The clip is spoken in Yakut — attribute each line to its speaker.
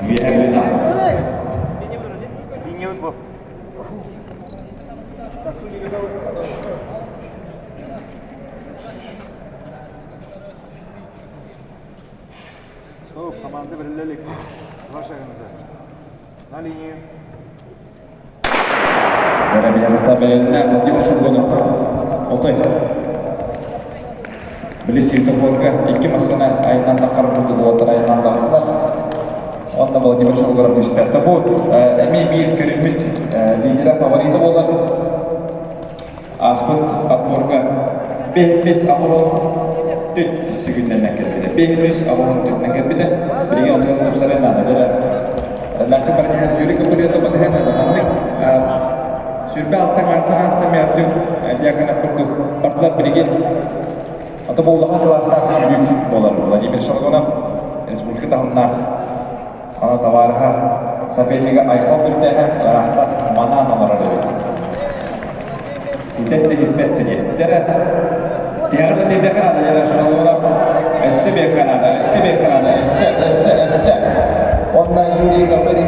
Speaker 1: Үөһэ Бүлүү
Speaker 2: Стоп, команда бириллэ илик. Два шага назад. На линию.
Speaker 1: Бэрэбиэркэ бэлэмнэ Владимир Шургунов. Отой. Били светофорга икки массыына айаннаан таххар курдук уолаттар айаннаан таҕыстылар. Онно Владимир Шургунов түстэ. Бу эмиэ биир көрүммүт лидера фаворита буолар. Ааспыт отборга бес аборон түт сүгүннэнэн кэлбитэ. Бес аборон түтүнэн кэлбитэ. Билигин отон тупсаран наада бэрэ. Лаки барыһан Юрий Копырета батыһан маннык 26 артан ааста мәрдүк диаконов курдук бардылар билигин ата бу улахан кылаастаах сүүрүүк буолар Владимир Шаргонов республика таһымнаах ана табаарыһа сопернига Айхал Бүлтээһэ ыраахтан манаан олорор эбит. Итэн да иһиппэт да диэттэрэ. Тиһэҕэр да тиэрдэ Канада дьэ Шалонов өссө биир Канада, өссө биир Канада, өссө, өссө, өссө. Онно Юрий Гаврилович.